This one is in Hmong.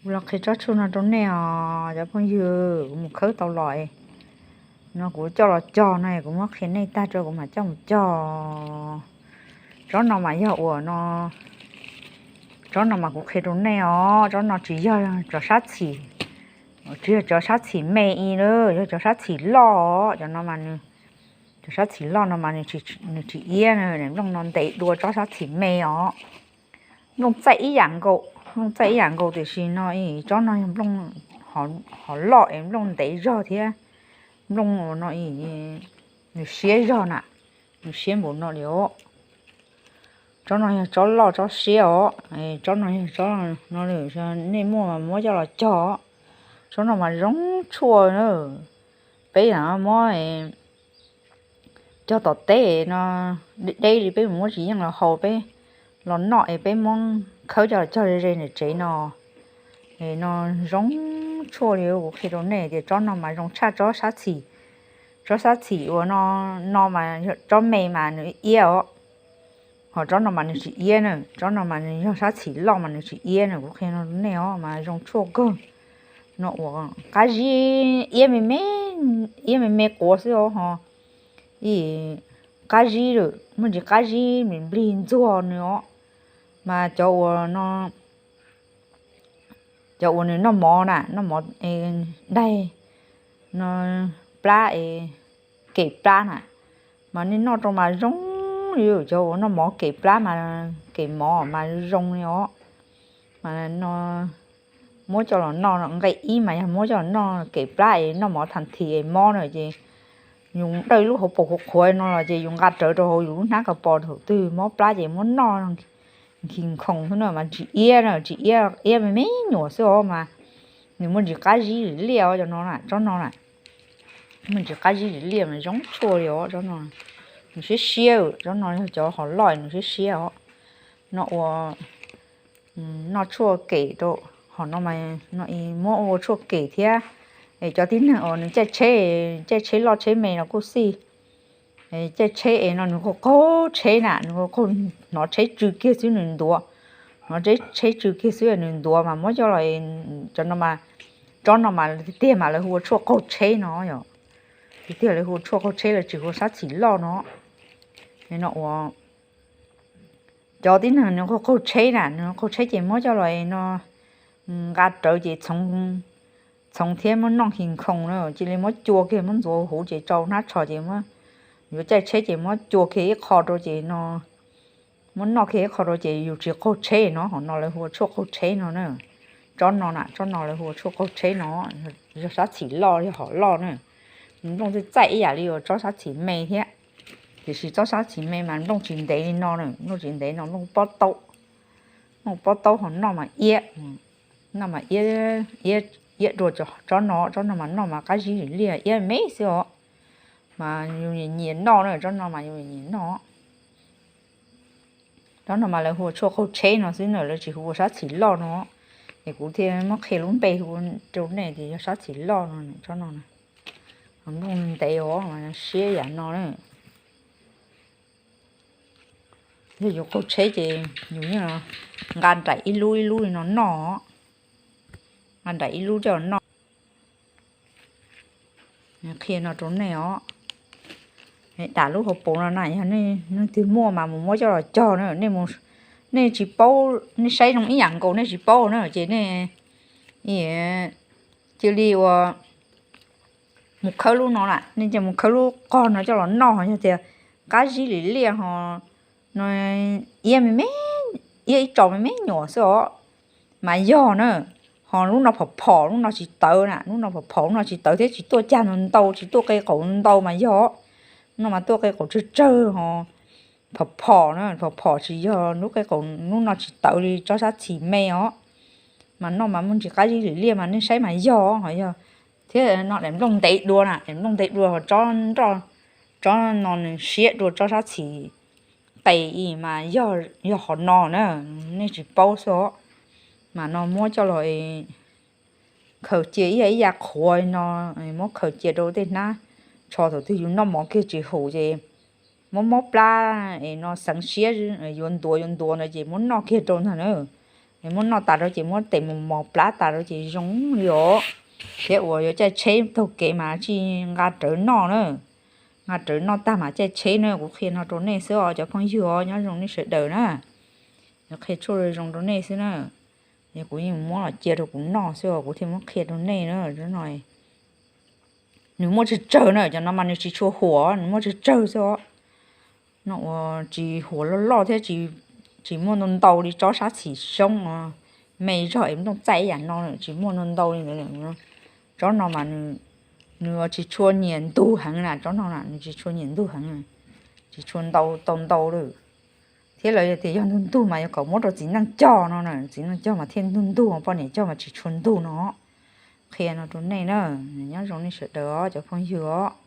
Kuv los qhia tsob tshuaj no rau nej os cov phooj ywg, kuv mus khawb tau los no kuv coj los cog no, kuv muab qhia nej tag tso kuv mam coj mus cog. Tsob no mas yog uas no, tsob no mas kuv qhia rau nej os, tsob no tsis yog cov sab txhim, tsis yog cov sab txhim me i na, yog cov sab txhim loj os. Cov no mas, cov sab txhim loj no mas nws tsis iab na, nplooj no ntev dua tsob sab txhim me os. Nplooj txaij ib yam nkaus, nplooj txaij ib yam nkaus tiam sis no tsob no yog nplooj ho loj es nplooj ntev zog thiab. Nplooj no nws siab zog na, nws siab npaum no li os. Tsob no yog tsob loj tsob siab os. Tsob no yog tsob no, nej muaj mas muab coj los cog. Tsob no mas zoo tshuaj na. Peb muab cog tom teb no, deb li peb mus muab tsis yeej los haus, peb los noj es peb muab khawb coj los cog ze ze ntawm tsev no. No zoo tshuaj li kuv qhia rau nej tias tsob no mas zoo tshaj tsob sab txhim. Tsob sab txhim uas no, no mas tsob me mas nws iab os. Ho tsob no mas nws tsis iab na, tsob no mas nws yog sab txhim loj mas nws tsis iab na, kuv qhia no rau nej os mas zoo tshuaj kawg. No uas qab zib iab me me, iab me me quav xwb os ho. Ib qab zib lawm muaj ntsis qab zib nplig ntxuag nws os. Mas cov uas no, cov uas nws noj mov na, noj mov daig no, plab es, kem plab na, mas nej noj rau mas zoo li cov uas noj mov kem plab mas, kem mov mas zoo li os. Mas no muab coj los noj, nqe ib mas yog muab coj los noj kem plab es noj mov thas this es mob na ces yus dawj lub hauv paus qhuav qhuav no los ces yus nqa rawv rau hauv yus lub hnab ko pos thaum twg mob plab ces muab noj nkhi nkhoos xwb na mas tsis iab na, tsis iab, iab me me nyuam xwb os mas nws muaj ntsis qab zib lim liaj os cov no na, tsob no na. Muaj ntsis qab zib lim liaj mas zoo tshuaj li os tsob no. Nws siab siab, tsob no yog cov hom loj nws siab siab os. No ua noj tshuaj kem rau, ho no mas no muab ua tshuaj kem thiab. Es cov tib neeg uas nws caij tsheb, caij tsheb loj tsheb me no kuj xij. Caij tsheb es no nws qaug qaug tsheb na, nws qaug qaug, hnov tsheb tsw kiag xwb nws ntuav, hnov tsheb tsw kiag xwb nws ntuav mas muab coj los, cov no mas, tsob no mas tiag tiag mas lawv hu ua tshuaj qaug tsheb no yom. Tiag tiag lawv hu ua tshuaj qaug tsheb, lawv tsis hu ua sab txhim loj no. No ua cov tib neeg nws qaug qaug tsheb na, nws qaug tsheb ces muab coj los no nqa rawv ces txhoov thiab muab noj nkhi nkhoos na, cia li muab cua kiag muab ntxuav huv ces tsau hnab tsho ces muab, yuav caij tsheb ces muab cua kiag ib qho rau ces no, muab noj kiag ib qho rau ces yus tsis qaug tsheb no, ho no lawv hu ua tshuaj qaug tsheb no na. Tsob no na, tsob no lawv hu ua tshuaj qaug tsheb no, yog sab txhim loj yog hom loj na. Nplooj txaij txaij ib yam li uas tsob sab txhim me thiab, tiam sis tsob sab txhim me mas nplooj tsis ntev li no na, nplooj tsis ntev no nplooj pob taub, nplooj pob taub ho noj mas iab, noj mas iab, iab dua tsob no, tsob no mas noj mas qab zib lim liaj iab me xwb os. Mas yus nyiam noj na, tsob no mas yus nyiam noj. Tsob no mas lawv hu ua tshuaj qaug tsheb no xwb na, lawv tsis hu ua sab txhim loj no. Es kuv thiaj muab qhia lub npe hu rau nej tias yog sab txhim loj no, tsob no. Nplooj ntev os, siab yam no na. Yog yus qaug tsheb ces yus yeej nqa nraim ib lub ib lub li no noj, nqa nraim ib lub coj los noj. Qhia no rau nej os. Dam lub hauv paus no na, yog nej leej twg muaj mas mus muab coj los cog na. Nej tsis paub, nej saib zoo ib yam nkaus nej tsis paub na ces nej cia li ua mus khawb lub no na, nej cia mus khawb lub qog no coj los noj, yog tias qab zib lim liaj ho no, iab me me, iab ib tsos me me nyuam xwb os. Mas yog na, ho lub no phom phom, lub no tsis tawv na, lub no phom phom, lub no tsis tawv thiab tsis tuaj cag ntau ntau, tsis tuaj qe qaum ntau mas yog. Lub no mas tuaj qe qaum tsawg tsawg ho phom phom na, phom phom tsis yog lub qe qaum, lub no tsis tawv li tsob sab txhim me os. Mas noj mas muaj ntsis qab zib lim liaj mas nej saib mas yog ho yog. Thiab no daim nplooj ntev dua na, daim nplooj ntev dua ho tsob nroj, tsob no nws siab dua tsob sab txhim qes i mas yog, yog qhov no na, nej tsis paub xwb os. Mas no muab coj los khaws cia ib yam, ib yam qhuav no, muab khaws cia rau tej hnab tsho, thaum twg yus noj mov kiag tsis haum ces muab mob plab es no xeev siab yuav ntuav yuav ntuav ntawd ces muab noj kiag rau ntag na. Muab noj tas rau ces muab tes mus mos plab tas rau ces zoo li os. Thiab uas yuav caij tsheb taug kev mas tsis nqa rawv noj na, nqa rawv noj tag mas caij tsheb na. Kuv qhia no rau nej xwb os cov phooj ywg os, nyob zoo nej sawv daws na. Yuav qhia tshuaj zoo rau nej xwb na. Yog kuv yeej muab los cia rau kuv noj xwb os, kuv thiaj muab qhia rau nej na. Tsob no nws muaj tsawg tsawg na, cov no mas nws tsis tshua huam, nws muaj tsawg tsawg xwb os. No uas tsis huam loj loj thiab tsis muaj ntau ntau li tsob sab txhim xyoob me zog es nplooj txaij ib yam no, tsis muaj ntau ntau li ntawd. Tsob no mas nws tsis tshua nyiam ntug heev na, tsob no na nws tsis tshua nyiam ntug heev, tsis tshua ntau tau ntau lawm. Thiab lawv tias yog ntug ntug mas yog kom muab rau txiv neej cog no na, txiv neej cog mas thiaj ntug ntug, poj niam cog mas tsis tshua ntug no. Qhia no rau nej na, nyob zoo nej sawv daws os cov phooj ywg os.